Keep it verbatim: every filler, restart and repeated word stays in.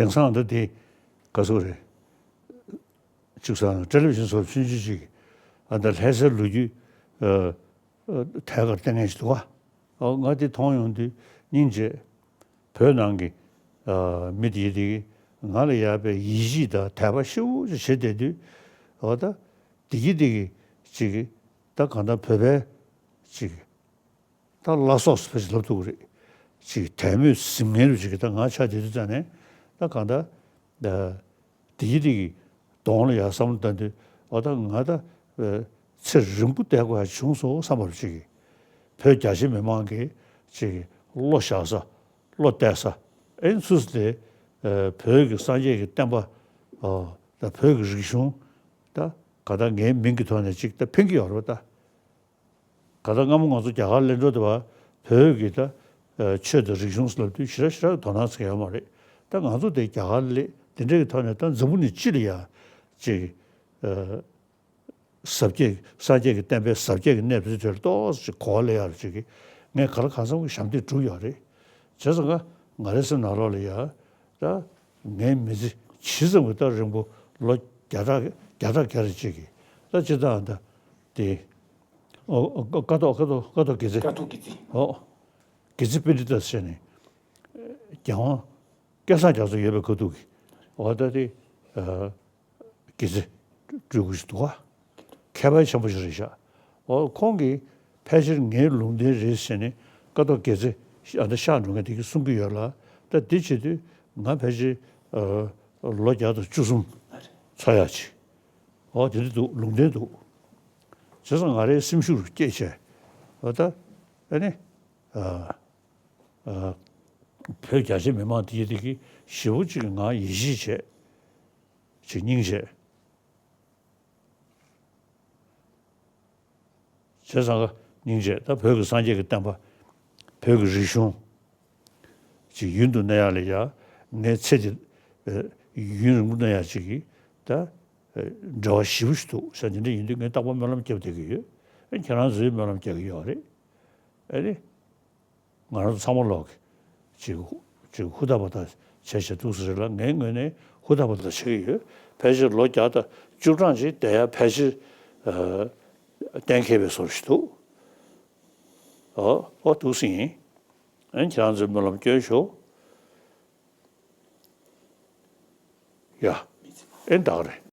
དེང་སང་ད་དེ་ག་ཚོད་རེད། ཅིག་ས་ཊེ་ལི་བི་ཤན་སོགས་ཆུང་ཆུང་ཅིག་ཨ་ད་ལྷ་སའི་ལོ་རྒྱུས་ཨ་ཨ་ཐད་ཀར་བསྟན་མཁན་ཞིག་འདུག་ག་ཨ་ང་དེ་མཐོང་ཡོང་དུས་སྙིང་རྗེ། བོད་ནང་གི་ཨ་མི་དེ་དེ་ང་ལ་ཡག་པའི་ཡིད་ཆེས་དང་དད་པ་ཞེ་པོ་ཅིག་བྱེད་བསྡད་དུས་ཨ་ད་དེ་གི་དེ་གི་ཅིག་ད་གང་ལྟར་བོད་པའི་ཅིག་ད་བླ་སྲོག་ཟེར་བ་ཞིག་ལབ་ཐུབ་ཀྱི་རེད། ཅིག་དད་མོས་ཟིན་མཁན་རུ་ཅིག་གི་ད་ང་ཆ་དེ་དུས་ཙང་ནས་ད་གང་ལྟར་ད་དེ་ཡི་དེ་གི་གདོང་ལ་ཡར་བསམ་བློ་བཏང་དུས་ཨ་ད་ང་ད་ཨ་ཚེ་རིང་པོ་བསྡད་དགོས་ཡ་བྱུང་སོང་བསམ་པ་རུ་ཅིག་གི་བོད་རྒྱ་ཆེ་མི་མང་གི་ཅིག་གི་བློ་བཞག་ས་བློ་གཏད་ས་ཨེ་ཚུལ་དེ་ཨ་བོད་ཀྱི་སངས་རྒྱས་ཀྱི་བསྟན་པ་ཨ་ད་བོད་ཀྱི་རིག་གཞུང་ད་ག་ད་ངའི་མིང་གི་ཐོག་ནས་ཅིག་ད་ཕན་གྱི་ཡོད་རེད་པ་ད། ག་ད་སྔ་མོ་ང་ཚོ་རྒྱ་གར་སླེབས་འགྲོ་དུས་བོད་ཀྱི་ད་ཆོས་དང་རིག་གཞུང་ཟེར་ལབ་དུས་ཞེ་དྲག་ཞེ་དྲག་དོ་སྣང་བྱེད་ཡོད་མ་རེད། ད་ང་ཚོ་དེ་རྒྱ་གར་སླེབས་དེ་འདྲའི་གི་ཐོག་ནས་ད་འཛམ་བུ་གླིང་སྤྱི་ལ་ཡ་ཅིག་ཟབ་རྒྱས་སངས་རྒྱས་ཀྱི་བསྟན་པའི་ཟབ་རྒྱས་ཀྱི་གནས་བབ་དེ་ལ་ཏོག་ཙམ་གོ་བ་ལེན་ཡག་ཅིག་གི་ངས་ག་ལ་གང་འཚམ་གྱི་ཞབས་འདེགས་བསྒྲུབས་ཡོད་རེད། བྱས་ཙང་ང་ང་རའི་སེམས་ནང་ལོགས་ལ་ཡ། ད་ངའི་མི་ཚེ་ཇི་ཙམ་གྱི་ད་རིང་པོ་ལོ་བརྒྱ་ཕྲག་བརྒྱ་ཕྲག་བརྒྱ་རེ་གཅིག་གི་ད་ཅི་ད་ད་དེ་ཨོ་ཀ་ཐོག་ཀ་ཐོག་ཀ་ཐོག་དགེ་རྩེ་ཀ་ཐོག་དགེ་རྩེ་ཨོ་དགེ་རྩེ་པཎྜི་ཏ་ཟེར་ནས་རྒྱལ་དབང་སྐལ་བཟང་རྒྱ་མཚོ་ཡོད་པའི་ཁ་ཐུག་གི་ཨོ་ད་དེ་ཨ། དགེ་རྩེ་སྤྲུལ་སྐུ་ཞིག་འདུག་ག་མཁས་པ་ཆེན་པོ་ཞིག་རེད་ཤག་ཨོ་ཁོང་གིས་ཕལ་ཆེར་ངའི་ལུང་བསྟན་རེད་ཟེར་ནས་ཀ་ཐོག་དགེ་རྩེ་ཨ་ད་གཤེགས་འགྲོ་མཁན་དེ་གིས་གསུང་གི་ཡོད་ལ། ད་འདི་བྱེད་དུས་ང་ཕལ་ཆེར་ཨ་ལོ་བརྒྱ་དང་བཅུ་གསུམ་ཚར་ཡག་ཅིག་ཨོ་དེ་འདྲ་འདུག་ལུང་བསྟན་འདུག་བྱས་ཙང་ང་རའི་སེམས་ཤུགས་སྐྱེད་བྱས་ཨོ་ད་ཨ་ནི་ཨ་ཨ་བོད་རྒྱ་ཆེ་མི་མང་དེ་དེ་གིས་ཞེ་པོ་ཅིག་ང་ཡིད་ཆེས་བྱས། ཅིག་སྙིང་རྗེ། བྱས་ཙང་ཀ་སྙིང་རྗེ་ད་བོད་ཀྱི་སངས་རྒྱས་ཀྱི་བསྟན་པ་བོད་ཀྱི་རིག་གཞུང་ཅིག་ཡུན་དུ་གནས་ཡག་ལ་ཡ་ངའི་ཚེ་འདི་ཡུན་རིང་པོ་གནས་ཡག་ཅིག་གི་ད་འབྲེལ་བ་ཞེ་པོ་ཞིག་འདུག་ཟེར་དེ་འདྲ་ཡིན་དུས་ངས་རྟག་པར་སྨོན་ལམ་རྒྱབ་བསྡད་ཀྱི་ཡོད། ཨེ་ཁྱེད་རང་ཚོས་སྨོན་ལམ་རྒྱག་གི་ཡོད་རེད། ཨེ་རེད། ང་རང་ཚོ་ཚང་མ་ལོག་གི་ཅིག་ཅིག་ཧུར་ཐག་པ་ཐག་བྱས་བྱས་འདུག་ཟེར་རེད་ལ། ངའི་ངོས་ནས་ཧུར་ཐག་པ་ཐག་བྱེད་ཀྱི་ཡོད། ཕལ་ཆེར་ལོ་བརྒྱ་དང་བཅུ་གྲངས་ཅིག་བསྡད་ཡ་ཕལ་ཆེར་ཨ་གཏན་འཁེལ་བའི་བཟོ་ཞིག་འདུག་ཨོ་ཨོ་འདུག་སེ་ཡིན། ཨན་ཁྱེད་རང་ཚོས་སྨོན་ལམ་སྐྱོན་ཤོག་ཡ། ཨེ་ད་ག་རེད།